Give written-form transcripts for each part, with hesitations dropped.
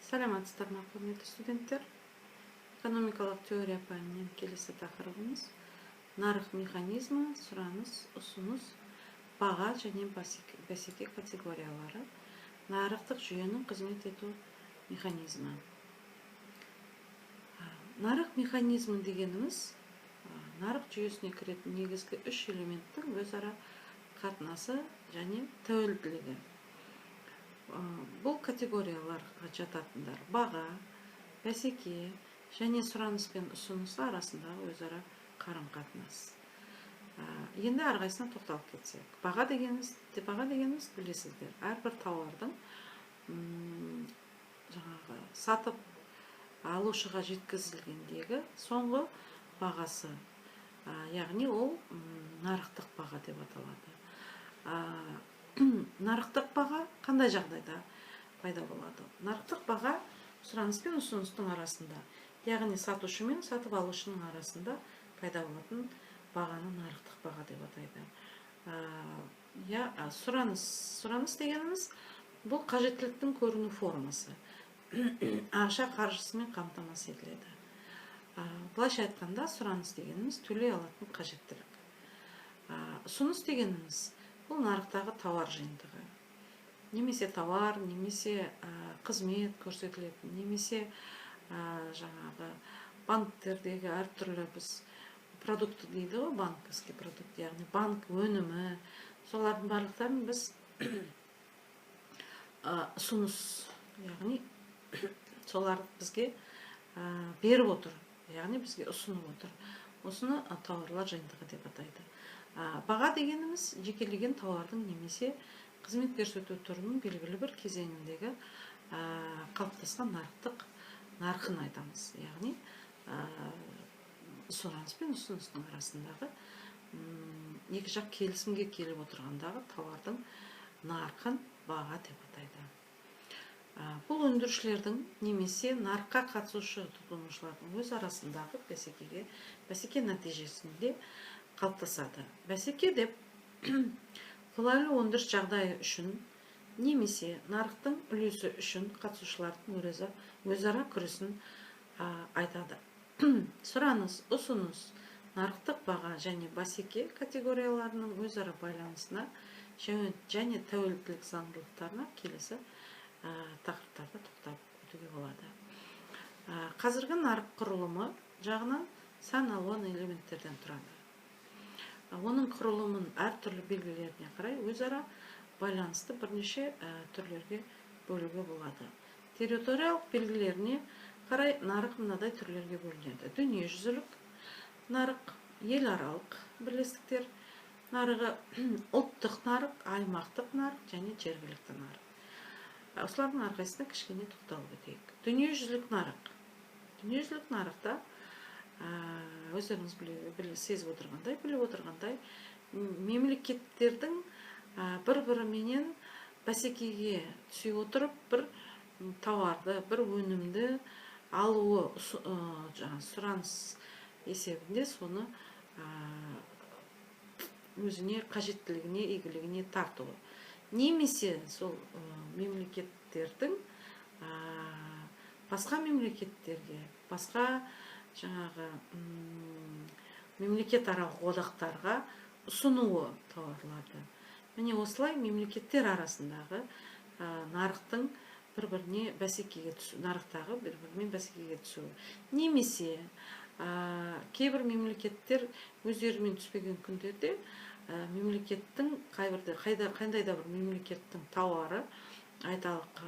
Саламатсыздар ма, құрметті студенттер! Экономикалық теория пәнінен келесі тақырыбымыз: нарық механизмі, сұраныс, ұсыныс, баға және бәсеке категориялары, нарықтық жүйенің қызмет ету механизмі. Нарық механизмі дегеніміз – нарық жүйесіне кіретін негізгі үш элементтің өзара қатынасы және тәуелділігі. Бұл категорияларға жататындар: баға, бәсеке және сұраныс пен ұсыныс арасындағы өзара қарым қатынас. Енді әрқайсысына тоқталып кетсек. Баға дегеніміз, білесіздер, әрбір тауардың жаңағы сатып алушыға жеткізілгендегі соңғы бағасы, яғни ол нарықтық баға деп аталады. Нарықтық баға қандай жағдайда пайда болады? Нарықтық баға сұраныс пен ұсыныстың арасында, яғни сатушы мен сатып алушының арасында пайда болатын бағаны нарықтық баға деп атайды. Иә, сұраныс дегеніміз – бұл қажеттіліктің көріну формасы, ақша қаржысымен қамтамасыз етіледі. Былайша айтқанда, сұраныс дегеніміз – төлей алатын қажеттілік. Ұсыныс дегеніміз – бұл нарықтағы тауар жиынтығы, немесе тауар, немесе қызмет көрсетілетін, немесе жаңағы банктердегі әртүрлі біз продукты дейді ғой, банковский продукт, яғни банк өнімі. Солардың барлықтарын біз ұсыныс, яғни солар бізге беріп отыр, яғни бізге ұсынып отыр. Осыны тауарлар жиынтығы деп атайды. Баға дегеніміз – жекелеген тауардың немесе қызмет көрсету түрінің белгілі бір кезеңіндегі қалыптасқан нарықтық нарқын айтамыз, яғни сұраныс пен ұсыныстың арасындағы екі жақ келісімге келіп отырғандағы тауардың нарқын баға деп атайды. Бұл өндірушілердің немесе нарыққа қатысушы тұтынушылардың өз арасындағы бәсеке нәтижесінде қалыптасады. Бәсеке деп қолайлы өндіріс жағдайы үшін немесе нарықтың үлесі үшін қатысушылардың өзара күресін айтады. Сұраныс, ұсыныс, нарықтық баға және бәсеке категорияларының өзара байланысына және тәуелділік заңдылықтарына келесі тақырыптарда тоқтап өтуге болады. Қазіргі нарық құрылымы жағынан сан алуан элементтерден тұрады. Оның құрылымын әртүрлі белгілеріне қарай өзара байланысты бірнеше түрлерге бөлуге болады. Территориялық белгілеріне қарай нарық мынадай түрлерге бөлінеді: дүниежүзілік нарық, еларалық бірлестіктер нарығы, ұлттық нарық, аймақтық нарық және жергілікті нарық. Осылардың әрқайсысына кішкене тоқталып өтейік. Дүниежүзілік нарық. Дүниежүзілік нарықта, өздеріңіз сезіп отырғандай, біліп отырғандай, мемлекеттердің бір біріменен бәсекеге түсе отырып, бір тауарды, бір өнімді алуы, жаңағы сұраныс есебінде соны өзіне қажеттілігіне, игілігіне тартуы немесе сол мемлекеттердің басқа мемлекеттерге, басқа жаңағы мемлекетаралық одақтарға ұсынуы тауарларды. Міне, осылай мемлекеттер арасындағы нарықтың бір біріне бәсекеге түсу, нарықтағы бір бірімен бәсекеге түсуі немесе кейбір мемлекеттер өздерімен түспеген күндерде мемлекеттің қайбірде қайда қандай да бір мемлекеттің тауары, айталық,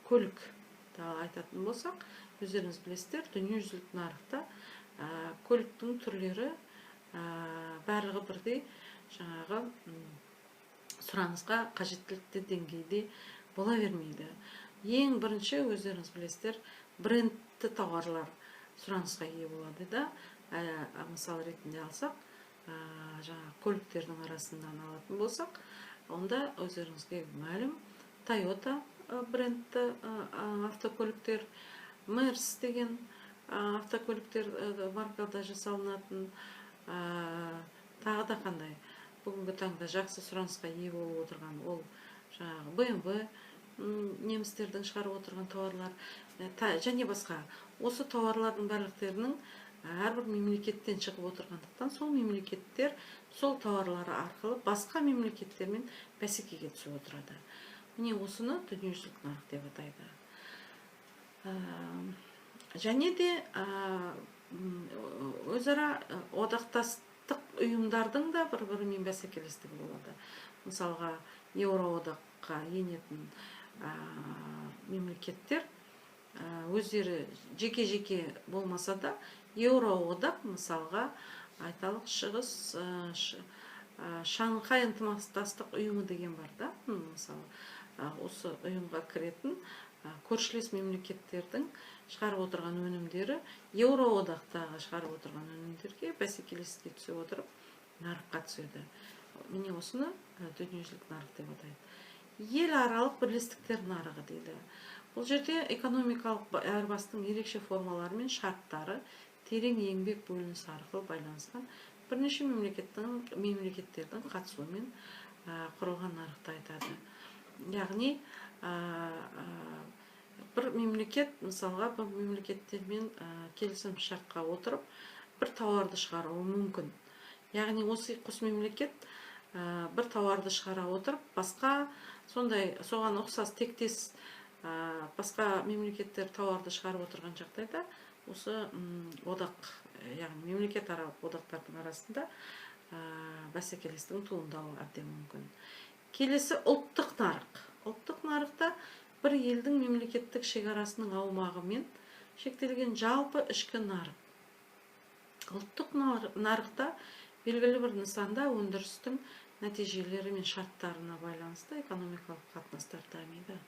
көлік айтатын болсақ, өздеріңіз білесіздер, дүниежүзілік нарықта көліктің түрлері барлығы бірдей жаңағы сұранысқа қажеттілікті деңгейде бола бермейді. Ең бірінші, өздеріңіз білесіздер, брендті тауарлар сұранысқа ие болады да. Мысал ретінде алсақ, жаңағы көліктердің арасынан алатын болсақ, онда өздеріңізге мәлім Тойота брендті автокөліктер, Мерс деген автокөліктер маркада жасалынатын, тағы да қандай бүгінгі таңда жақсы сұранысқа ие болып отырған, ол жаңағы BMW. Немістердің шығарып отырған тауарлар және басқа. Осы тауарлардың барлықтерінің әрбір мемлекеттен шығып отырғандықтан, сол мемлекеттер сол тауарлары арқылы басқа мемлекеттермен бәсекеге түсіп отырады. Міне, осыны дүниежүзілік нарық деп атайды. Және де өзара одақтастық ұйымдардың да бір бірімен бәсекелестігі болады. Мысалға, Еуроодаққа енетін мемлекеттер өздері жеке жеке болмаса да, Еуроодақ, мысалға айталық, шығыс Шанхай ынтымақтастық ұйымы деген бар да. Мысалы, осы ұйымға кіретін көршілес мемлекеттердің шығарып отырған өнімдері Еуроодақтағы шығарып отырған өнімдерге бәсекелестікке түсе отырып, нарыққа түседі. Міне, осыны дүниежүзілік нарық деп атайды. Ел аралық бірлестіктер нарығы дейді. Бұл жерде экономикалық айырбастың ерекше формалары мен шарттары терең еңбек бөлінісі арқылы байланысқан бірнеше мемлекеттердің қатысуымен құрылған нарықты айтады. Яғни бір мемлекет, мысалға, бір мемлекеттермен келісім шартқа отырып, бір тауарды шығаруы мүмкін. Яғни осы қос мемлекет бір тауарды шығара отырып, басқа сондай соған ұқсас тектес басқа мемлекеттер тауарды шығарып отырған жағдайда, осы одақ, яғни мемлекетаралық одақтардың арасында бәсекелестіктің туындауы әбден мүмкін. Келесі ұлттық нарық. Ұлттық нарықта бір елдің мемлекеттік шекарасының аумағымен шектелген жалпы ішкі нарық. Ұлттық нарықта белгілі бір нысанда өндірістің нәтижелері мен шарттарына байланысты экономикалық қатынастар дамиды.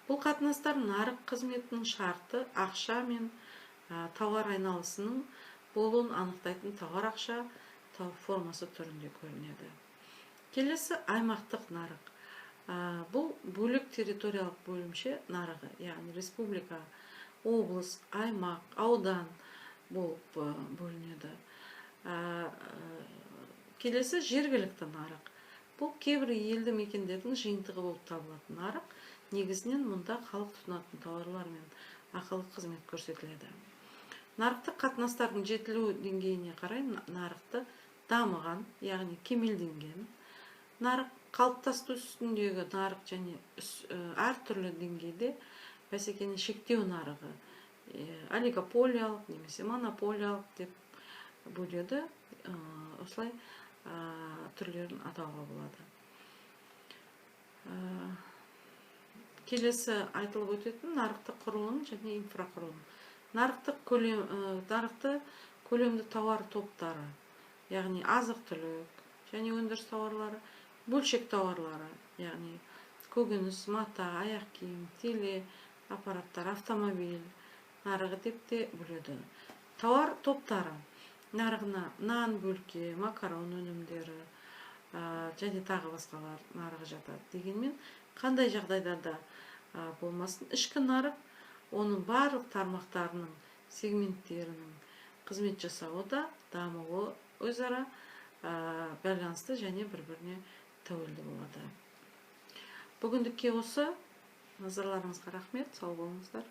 Бұл қатынастар нарық қызметінің шарты, ақша мен тауар айналысының болуын анықтайтын тауар ақша формасы түрінде көрінеді. Келесі аймақтық нарық. Бұл бөлек территориялық бөлімше нарығы, яғни республика, облыс, аймақ, аудан болып бөлінеді. Келесі жергілікті нарық. Бұл кейбір елді мекендердің жиынтығы болып табылатын нарық. Негізінен мұнда халық тұтынатын тауарлар мен ақылы қызмет көрсетіледі. Нарықтық қатынастардың жетілу деңгейіне қарай нарықты дамыған, яғни кемелденген нарық, қалыптасу үстіндегі нарық және әртүрлі деңгейде бәсекені шектеу нарығы, олигополиялық немесе монополиялық деп бөледі. Осылай түрлерін атауға болады. Келесі айтылып өтетін нарықтық құрылым және инфрақұрылым. Нарықты көлемді тауар топтары, яғни азық түлік және өндіріс тауарлары, бөлшек тауарлары, яғни көкөніс, мата, аяқ киім, теле аппараттар, автомобиль нарығы деп те бөледі. Тауар топтары нарығына нан, бөлке, макарон өнімдері және тағы басқалар нарығы жатады. Дегенмен қандай жағдайда да болмасын, ішкі нарық оның барлық тармақтарының, сегменттерінің қызмет жасауы да дамуы өзара байланысты және бір біріне тәуелді болады. Бүгіндікке осы. Назарларыңызға рахмет, сау болыңыздар.